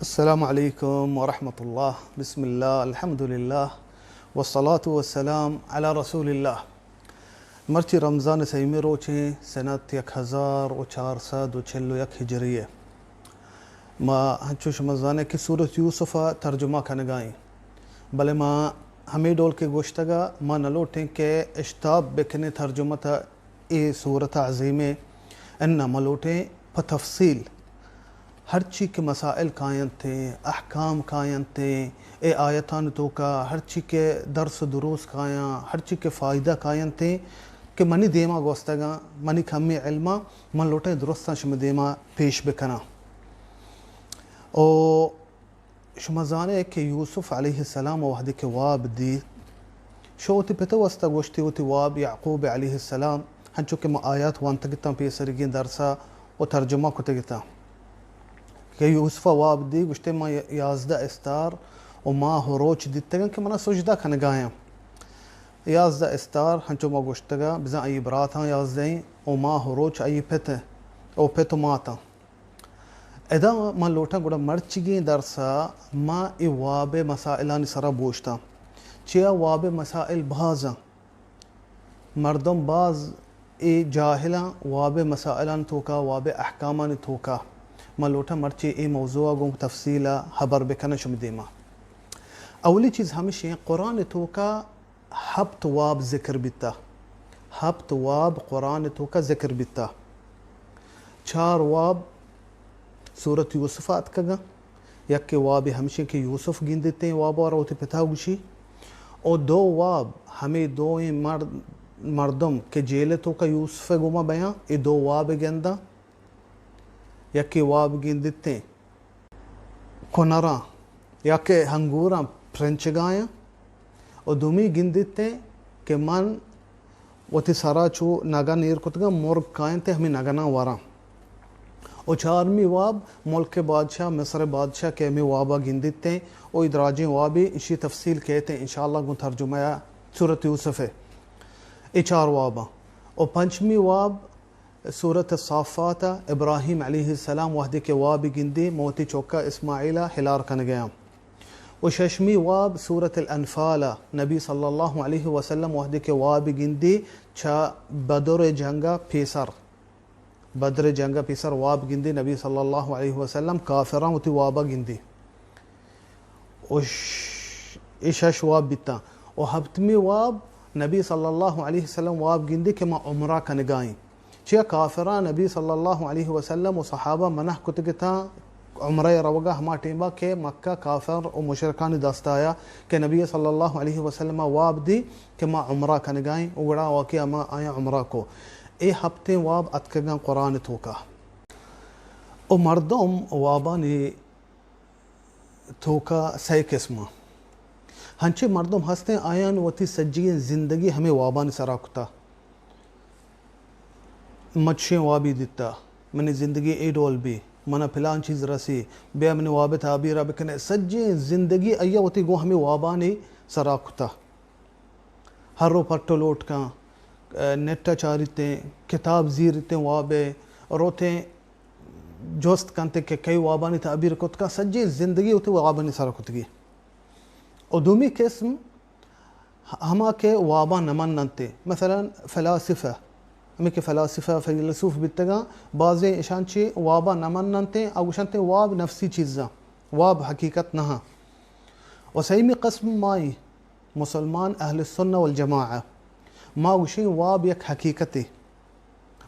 السلام علیکم ورحمۃ اللہ۔ بسم اللہ، الحمدللہ، والصلاة والسلام علی رسول اللہ۔ مرچی رمضان سیمی روچیں، سنت یک ہزار و چار سد و چل و یک ہجری ء۔ ما ہنچو شما زانے کہ سورت یوسف ء ترجمہ کنگائیں، بلے ما ہمے ڈول کہ گوشتگا ما نلوٹیں کہ اشتاب بکنیں ترجمہ تا اے سورت عظیمیں، اناں ما لوٹیں پہ تفصیل ہرچی کہ مسائل کاینتیں، احکام کاینتیں، اے آیتانی توکا ہرچی کہ درس و دروس کایاں، ہرچی کہ فائدہ کاینتیں کہ منی دیما گوستگاں، منی کمی علما، من لوٹیں درستاں شمے دیما پیش بکناں۔ او شما زانے کہ یوسف علیہ السلام وہدے کہ واب دیت، شو وتی پت واسطہ گوشتی وتی واب یعقوب علیہ السلام، ہنچو کہ ما آیات وانتگتاں پیسرگیں درسا و ترجمہ کتگتاں کہ یوسف واب دی، گوشتے من یازدہ استار و ماہ و روچ دیتگاں کہ منا سجدہ کنگایاں۔ یازدہ استار ہنچو ما گوشتگا، بزاں آئی براتاں یازدہیں و ماہ و روچ آئی پت و پت و ماتاں۔ ادا من لوٹاں گڑا مرچیگیں درسا ما اے واب ء مسائلانی سرا بوشتاں۔ چیا واب ء مسائل بازاں۔ مردم باز اے جاہلاں واب ء مسائلانی توکا، واب ء احکامانی توکا۔ من لوٹاں مرچی اے موضوع ء گوں تفصیل ء حبر بکناں شمے دیما۔ اولی چیز ہمشیں قرآن توکا ہپت واب ذکر بیتا۔ ہپت واب قرآن توکا ذکر بیتا۔ چار واب سورت یوسف اتکگاں۔ یکے واب ہمشیں کہ یوسف گندتیں واب ء را وتی پتا گوشی۔ او دو واب ہمے دوئیں مرد، مردم کہ جیل توکا یوسف گوما بیاں، اے دو واب گنداں۔ یکے واب گندتیں کنراں یا کہ ہنگوراں پرنچگایاں و دومی گندیتیں کہ من وتی سرا چو نگن ایر کتگاں، مرگ کاینت ہمے نگناں وراں۔ و چارمی واب ملک بادشاہ، مصر بادشاہ کہ ہمے وابا گندیتیں و اے دراجیں وابے، اشی تفصیل کیتیں انشاءاللہ گوں ترجمہ سورت یوسف۔ اے چار واباں۔ و پنچمی واب سورت الصافات ء ابراہیم علیہ السلام وہدے کہ واب گندی، من وتی چکا اسماعیل ء ہلار کنگیاں۔ و ششمی واب سورت الانفال ء نبی صلی اللہ علیہ وسلم وہدے کہ واب گندی چہ بدر جنگ ء پیسر، بدر جنگ ء پیسر واب گندی نبی صلی اللہ علیہ وسلم کافراں وتی وابا گندی۔ و ش-، اے شش واب بیتاں۔ و ہپتمی واب نبی صلی اللہ علیہ وسلم واب گندی کہ ما عمرہ کنگائیں۔ چیا کافراں نبی صلی اللہ علیہ وسلم و صحابہ منع کتگتاں عمرہ روگا ہما ٹیما کہ مکہ کافر و مشرکانی دستایا کہ نبی صلی اللہ علیہ وسلم واب دی کہ ما عمرہ کنگائیں و گڑا واقعی ما آیاں عمرہ کو۔ اے ہپتیں واب اتکگاں قرآن توکا۔ و مردم وابانی توکا سئے قسم آں۔ ہنچیں مردم ہستیں آیان وتی سجگیں زندگی ہمے وابانی سرا کتا۔ مچشیں وابی دیتا، منی زندگی اے ڈول بی، منا پلان چیز رسی، بیا منی واب تعبیرا بکنے۔ سجیں زندگی ایا وتی گوں ہمے وابانی سرا کتا۔ ہر رو پٹ و لوٹ کن، نیٹ ء چاریتیں، کتاب زیرتیں واب ء، روتیں جست کنتیں کہ کئی وابانی تعبیر کت کن، سجیں زندگی وتی وابانی سر کتگی۔ و دومی قسم ہما کہ واباں نہ مننتیں، مثلاً فلاسفہ، ہمے کہ فلاسفہ، فیلسوف بیتگاں، بازیں اشان چی واباں نہ مننتیں، آ گوشنتیں واب نفسی چیزاں، واب حقیقت نہ ہاں۔ و سیمی قسم مائی مسلمان اہل السنہ والجماعہ، ما گوشیں واب یک حقیقتے،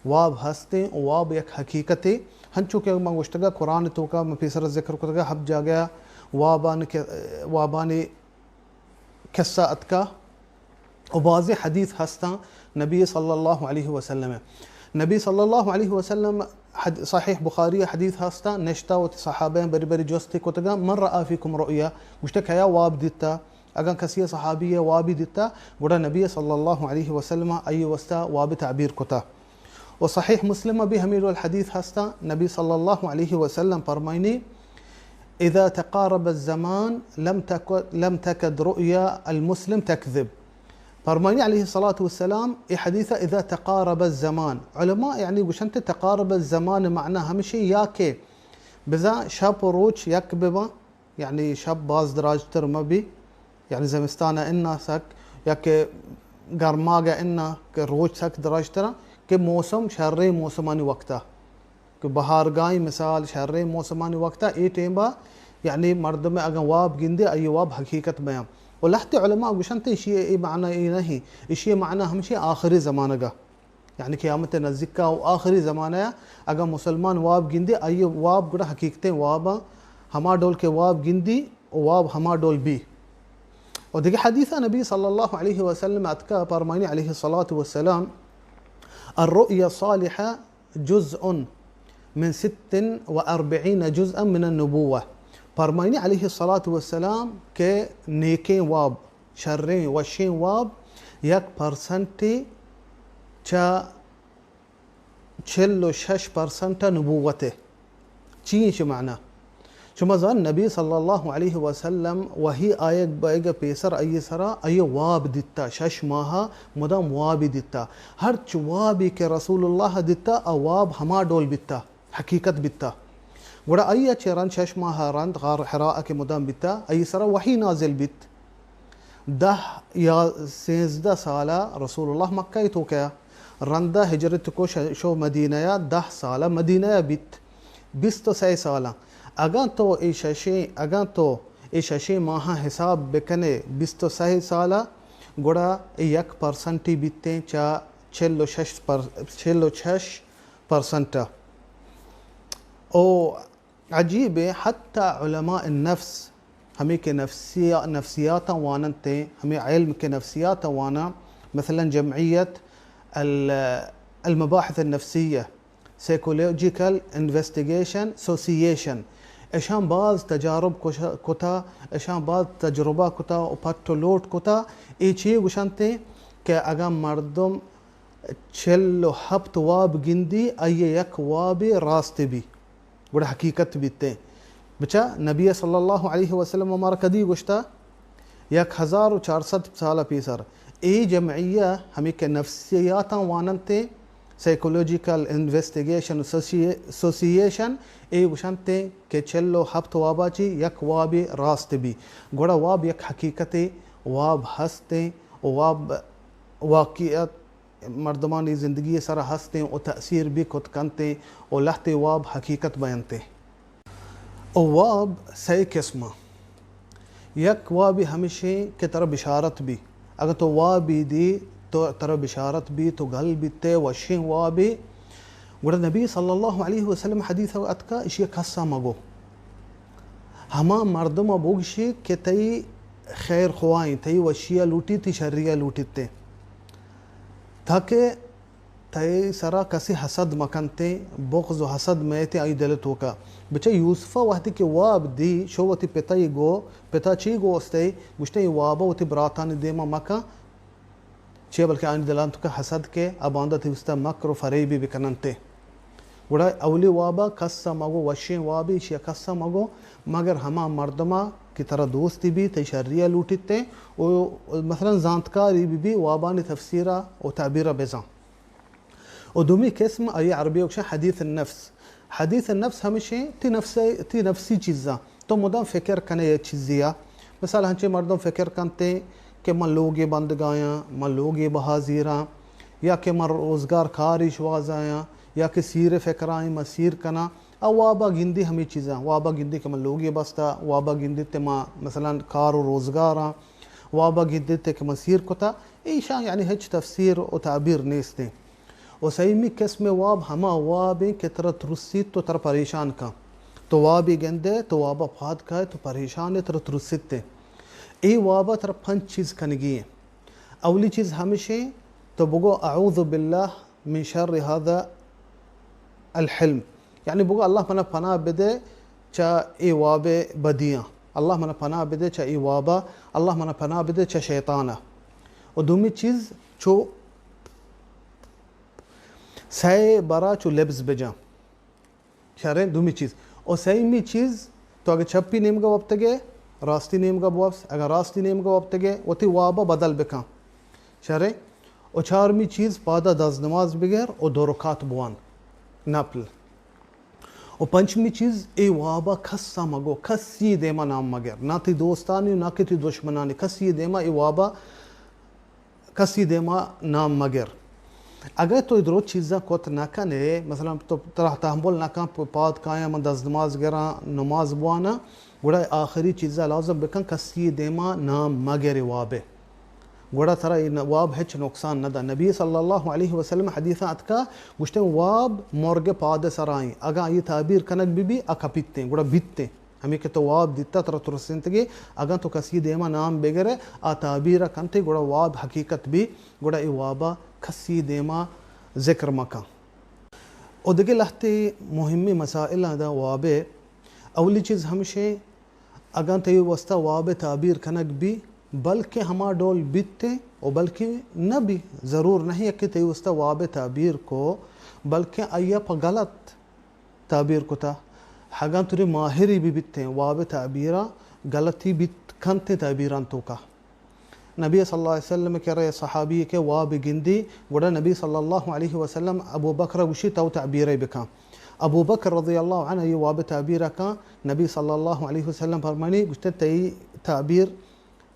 واب ہستیں و واب یک حقیقتے، ہنچو کہ ما گوشتگا قرآن توکا ما پیسر ذکر کتگا ہب جاگہ وابان کہ، وابانی قصہ اتکا و بازیں حدیث ہستاں نبی صلی اللہ علیہ وسلم۔ نبی صلی اللہ علیہ وسلم حد-، صحیح بخاری حدیث ہستاں، نشتہ وتی صحابہ بری بری جستی کتگا، من رأى فيكم رؤيا، گوشتہ کیا واب دیتا؟ اگاں کسی صحابی ء وابی دیتا، گڑا نبی صلی اللہ علیہ وسلم آئی واسطہ واب تعبیر کتا۔ و صحیح مسلم بھی ہمیں ڈول حدیث ہستا، نبی صلی اللہ علیہ وسلم فرمائنی، اذا تقارب الزمان لم تك-، لم تكد رؤيا المسلم تكذب۔ فرمائنی علیہ الصلاة والسلام، اے حدیث اذا تقارب الزمان، علماء یعنی گوشنت تقارب الزمان معنی ہمشی یا کہ بزاں شپ و روچ یک بباں، یعنی شپ باز دراجتر مبی، یعنی زمستان ء انا سک، یا کہ گرماگ ء انا کہ روچ سک دراجتر، کہ موسم شریں موسمانی وقت ء، کہ بہارگاہیں مثال شریں موسمانی وقت ء، اے ٹیم ء یعنی مردم اگاں واب گندے، آئی واب حقیقت بیاں۔ و لہتے علماء گوشنت، اشی اے معنی اے نہیں، اشی معنی ہمشی آخری زمانگ ء۔ یعنی قیامت نزیکا و آخری زمانہ ء اگاں مسلمان واب گندے، آئی واب گڑا حقیقتیں واباں، ہما ڈول کہ واب گندی و واب ہما ڈول بی۔ و دگہ حدیث نبی صلی اللہ علیہ وسلم اتکا، پرمانی علیہ الصلاة والسلام، الرؤيا الصالحة جزء من ست وأربعين جزءا من النبوة۔ پرمانی علیہ الصلاة والسلام کہ نیکیں واب، شریں وشیں واب یک پرسنٹے چہ چل و شش پرسنٹ نبوت ء۔ چی انچ معنی؟ شما زان نبی صلی اللہ علیہ وسلم وحی آیگ بئیگ پیسر آئی سرا آئی واب دیتا، شش ماہ مدام وابی دیتا۔ ہرچ وابی کہ رسول اللہ دیتا، آ واب ہما ڈول بیتا، حقیقت بیتا۔ گڑا آئی چہ رند شش ماہ رند غار حراء کہ مدام بیتا، آئی سرا وحی نازل بیت۔ دہ یا سیزدہ سالہ رسول اللہ مکہ ء توکا، رندا ہجرت کو ش-، شو مدینہ ء، دہ سالہ مدینہ ء بیت، بیست و سئے سالہ۔ اگاں تو اے ششیں، اگاں تو اے ششیں ماہاں حساب بکنے، بیست و سئے سالہ، گڑا اے یک پرسنٹی بیتیں چہ چل و شش پر-، چل و شش پرسنٹ۔ او عجیب ہے، حتی علماء النفس، ہمیں کہ نفسیا-، نفسیات واننت ہیں، ہمیں علم کہ نفسیات وانا، مثلاً جمعیت ال-، المباحث النفسیہ، سائیکولوجیکل انویسٹیگیشن ایسوسی ایشن، اشان باز تجارب کش-، کتا، اشان باز تجربہ کتا و پٹ و لوٹ کتا، اے چی گوشنت ہیں کہ اگاں مردم چل و ہپت واب گندی، آئی یک وابے راست بی، گڑا حقیقت بیتیں۔ بچا نبی صلی اللہ علیہ وسلم مارا کدی گوشتا؟ یک ہزار و چار صد سال پیسر۔ اے جمعیہ ہمیں کہ نفسیاتاں واننتے، سائیکولوجیکل انویسٹیگیشن ایسوسی-، ایسوسی ایشن، اے گوشنتے کہ چل و ہپت وابا چی یک وابے راست بی۔ گڑا واب یک حقیقتے، واب ہستیں، واب واقعیت مردمانی زندگی سرا ہستیں و تأثیر بھی کت کنتیں و لہتے واب حقیقت بینتیں۔ و واب سئے قسم۔ یک وابی ہمشیں کہ ترا بشارت بی۔ اگر تو وابی دی تو ترا بشارت بی، تو گل بیتے وشیں وابی۔ گڑا نبی صلی اللہ علیہ وسلم حدیث اتکا، اشی کسا مگو۔ ہما مردم بگشی کہ تئی خیر خواہیں، تئی وشی لوٹی، تئی شری لوٹیتے۔ تاکہ تئی سرا کسی حسد مکنتیں، بغض و حسد میتیں آئی دل توکا۔ بچہ یوسفا وہدی کہ واب دی، شو وتی پتئی گو، پتا چی گو استے؟ گوشتے، اے وابا وتی براتانی دیما مکن، چیا بلکہ آنی دلان توکا حسد کے، آ باندا تئی وستا مکر و فریبی بکننتے۔ گڑا اولی وابا کسا مگو، وشیں وابی، اشیا کسا مگو، مگر ہما مردما کہ ترا دوستی بی، تئی شریا لوٹیتے، و مثلاً زانتکاری بی بی، وابانی تفسیرا و تعبیرا بزان۔ و دومی قسم آئی عربی گوشن حدیث النفس۔ حدیث النفس ہمشیں تی نفس، تی نفسی چیزاں۔ تو مدام فکر کنے یہ چیزیا۔ مثال ہنچے مردم فکر کنتے کہ من لوگے بندگایاں، من لوگے بہا زیراں، یا کہ من روزگار کاری شوازایاں، یا کہ سیر فکرائیں من سیر کناں۔ آ وابا گندی ہمیں چیزاں۔ وابا گندی کہ من لوگے بستا، وابا گندی تے من مثلاً کار و روزگاراں، وابا گندی تے کہ من سیر کتا۔ ایشاں یعنی ہچ تفسیر و تعبیر نیستیں۔ و سیمی قسم واب ہما واب انت کہ ترا ترسیت و ترا پریشان کن۔ تو وابی گندے، تو وابا پاد کائے، تو پریشان ئے، ترا ترسیت۔ اے وابا ترا پنچ چیز کنگی ہیں۔ اولی چیز ہمشیں، تو بگو اعوذ باللہ من شر هذا الحلم، یعنی بگو اللہ منا پناہ بدے چا اے واب بدیاں، اللہ منا پناہ بدے چا اے وابا، اللہ منا پناہ بدے چا شیطانا۔ و دومی چیز چو سئے برا چو لبز بجاں۔ شریں دومی چیز۔ و سیمی چیز، تو اگہ چپی نیمگا وپتگے، راستی نیمگا بوپس، اگہ راستی نیمگا وپتگے، وتی وابا بدل بکن۔ شریں۔ و چارمی چیز، پادا دز نماز بگر و دو رکعت بوان۔ نپل۔ و پنچمی چیز، اے وابا کسا مگو، کسی دیما نام مگر، نہ تئی دوستانی و نہ کہ تئی دشمنانی، کسی دیما اے وابا، کسی دیما نام مگر۔ اگر تو اے درو چیزاں کت نہ کنے، مثلاً تو ترا تحمل نہ کن، پ-، پاد کایاں من دست نماز گراں، نماز بواناں، گڑا آخری چیزا لازم بکن، کسی دیما نام مگر وابے۔ گڑا ترا اے ن-، واب ہچ نقصان نہ دا۔ نبی صلی اللہ علیہ وسلم حدیثاں اتکا، گوشتے واب مرگ پاد سرائیں، اگاں آئی تعبیر کنگ بی بی، آ کپیتیں، گڑا بیتیں۔ ہمیں کہ تو واب دیتا، ترا ترسینتگی، اگاں تو کسی دیما نام بگرے، آ تعبیر کنتے، گڑا واب حقیقت بی، گڑا اے وابا کسی دیما ذکر مکن۔ و دگہ لہتے مہمیں مسائل دا وابے۔ اولی چیز ہمشیں، اگاں تئی واسطہ واب تعبیر کنگ بی، بلکہ ہما ڈول بیت و بلکہ نہ بی، ضرور نہیں کہ تئی واسطہ واب تعبیر کو، بلکہ آیا پہ غلط تعبیر کتا۔ اگاں تری ماہری بی بیتیں، واب تعبیرا غلطی بیت کنتیں تعبیران توکا۔ نبی صلی اللہ علیہ وسلم کہ رے صحابی کہ واب گندی، گڑا نبی صلی اللہ علیہ وسلم ابو بکر گوشی تو تعبیرے بکن۔ ابو بکر رضی اللہ عنہ یہ واب تعبیر کن، نبی صلی اللہ علیہ وسلم فرمانی، گوشتے تئی تعبیر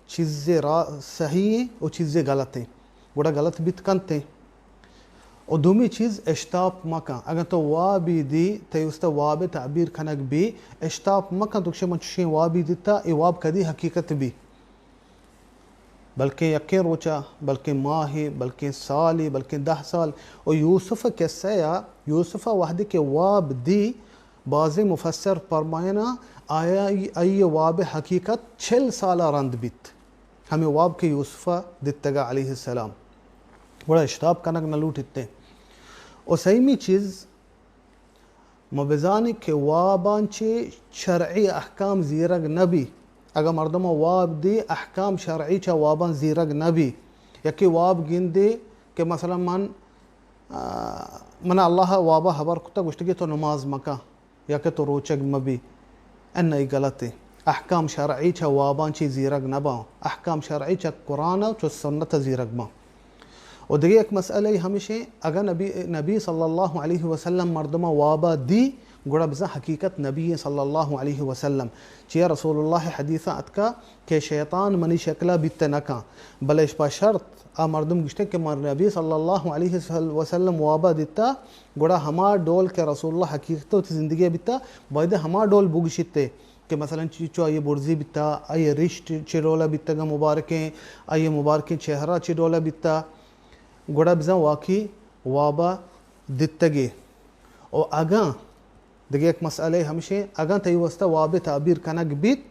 چیزے را صحیح و چیزے غلط ہیں، گڑا غلط بیت کنتے۔ و دومی چیز اشتاپ مکن۔ اگر تو وابی دی، تئی است واب تعبیر کنگ بی، اشتاپ مکن، تو گوشے من چشیں وابی دیتا، اے واب کدی حقیقت بی۔ بلکیں یکیں روچا، بلکیں ماہے، بلکیں سالے، بلکیں دہ سال۔ و یوسف قصہ یا، یوسف وحدی کہ واب دی، بازیں مفسر پرمائنا، آیا ای، ای واب حقیقت چل سالا رند بیت۔ ہمیں واب کہ یوسف دتگا علیہ السلام۔ گڑا اشتاپ کنگ نہ لوٹتے۔ و سیمی چیز، ما بزانیں کہ واباں چہ شرعی احکام زیرگ نہ بی۔ اگاں مردم واب دی، احکام شرعی چہ واباں زیرگ نہ بی۔ یکے واب گندے کہ مثلاً من، آ، من اللہ وابا خبر کتا گوشتگی تو نماز مکن یا کہ تو روچگ مبی۔ ان ای غلط ہے۔ احکام شرعی چہ واباں چی زیرگ نہ باں۔ احکام شرعی چہ قرآن و چہ سنت زیرگ باں۔ و دگہ یک مسئلہ ہمشیں، اگر نبی، نبی صلی اللہ علیہ وسلم مردماں وابا دی، گڑا بزاں حقیقت نبی صلی اللہ علیہ وسلم۔ چیا رسول اللہ حدیثاں اتکا کہ شیطان منی شکلا بیت نہ کن، بلے اش پہ شرط آ مردم گوشتے کہ من نبی صلی اللہ علیہ وسلم وابا دیتا، گڑا ہما ڈول کہ رسول اللہ حقیقت وتی زندگی بیتا، باید ہما ڈول بگوشیتے۔ کہ مثلاً چی-، چو آئی برزی بیتا، آئی رشت چی ڈولا بیتگا مبارکیں، آئی مبارکیں چہرہ چی ڈولا بیتا، گڑا بزاں واقعی وابا دتگے۔ و اگاں دگہ یک مسئلہ ہمشیں، اگاں تئی واسطہ واب تعبیر کنگ بیت،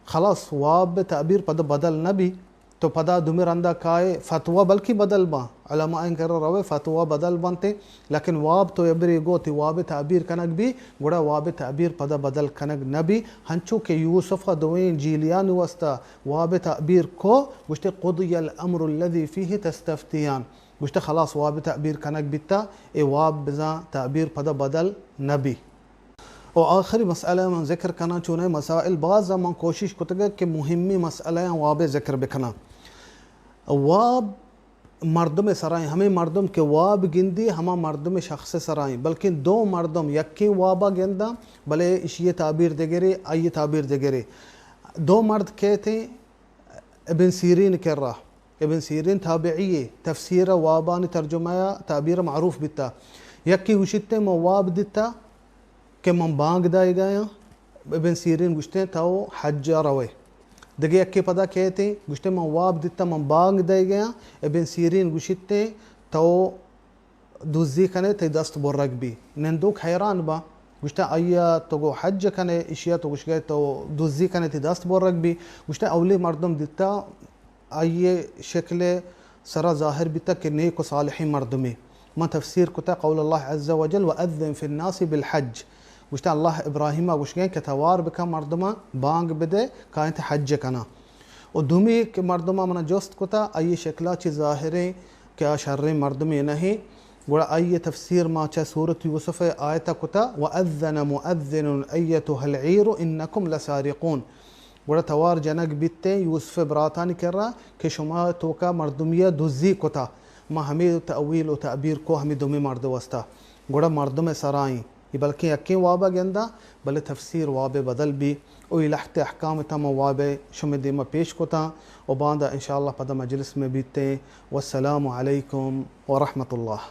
خلاص واب تعبیر پدا بدل نہ بی، تو پدا دومی رندا کائے فتویٰ بلکیں بدل باں، علماء کرا روے فتویٰ بدل بنتے، لیکن واب تو یبرے گو تی واب تعبیر کنگ بی، گڑا واب تعبیر پدا بدل کنگ نہ بی۔ ہنچو کہ یوسف دوئیں جیلیانی واسطہ واب تعبیر کو، گوشتے قضی الامر الذی فیہ تستفتیان، گوشتے خلاص واب تعبیر کنگ بیتا، اے واب بزاں تعبیر پدا بدل نہ بی۔ و آخری مسئلہ من ذکر کناں، چونیں مسائل باز من کوشش کتگ کہ مہمی مسئلہ واب ذکر بکناں۔ واب مردم سرائیں، ہمیں مردم کہ واب گندی، ہما مردم شخص سرائیں، بلکن دو مردم یکیں وابا گنداں، بلے اشی تعبیر دگرے، آئی تعبیر دگرے۔ دو مرد کہتے ابن سیرین کرا، ابن سیرین تابعی، تفسیر وابانی ترجمہ تعبیر معروف بیتا۔ یکی گوشتے من واب دیتا کہ من بانگ دائیگایاں، ابن سیرین گوشتے تو حج روے۔ دگہ یکے پدا کہتے، گوشتے من واب دیتا من بانگ دائیگایاں، ابن سیرین گوشتے تو دزی کنے، تئی دست برگ بی۔ نندوک حیران با، گوشتے آیا تو گو حج کنے، اشیا تو گوشگئے تو دزی کنے، تئی دست برگ بی۔ گوشتے اولی مردم دیتا، آئی شکل سرا ظاہر بیتا کہ نیک و صالحیں مردمے۔ من تفسیر کتا قول اللہ عز وجل، وأذن في الناس بالحج۔ گوشتا اللہ ابراہیم گوشگیں کہ توار بکن مردماں، بانگ بدے، کائنت حج کناں۔ و دومی کہ مردماں منا جست کتا، آئی شکلا چی ظاہریں کہ آ شریں مردمے نہیں۔ گڑا آئی تفسیر ما چہ سورت یوسف آیتا کتا، وأذن مؤذن أيتها العير إنكم لسارقون۔ گڑا توار جنگ بیتیں یوسف براتانی کرا کہ شما توکا مردمیا دزی کتا۔ ما ہمیں تأویل و تعبیر کو ہمیں دومی مرد واسطہ۔ گڑا مردم سرائیں۔ بلکیں یکیں واب ءَ گنداں، بلے تفسیر واب ءَ بدل بی۔ او اے لہتے احکام تاں من واب ءَ شمئے دیما پیش کتاں و باندا انشاءاللہ پدا مجلس مئے بیتیں۔ والسلام علیکم ورحمۃ اللہ۔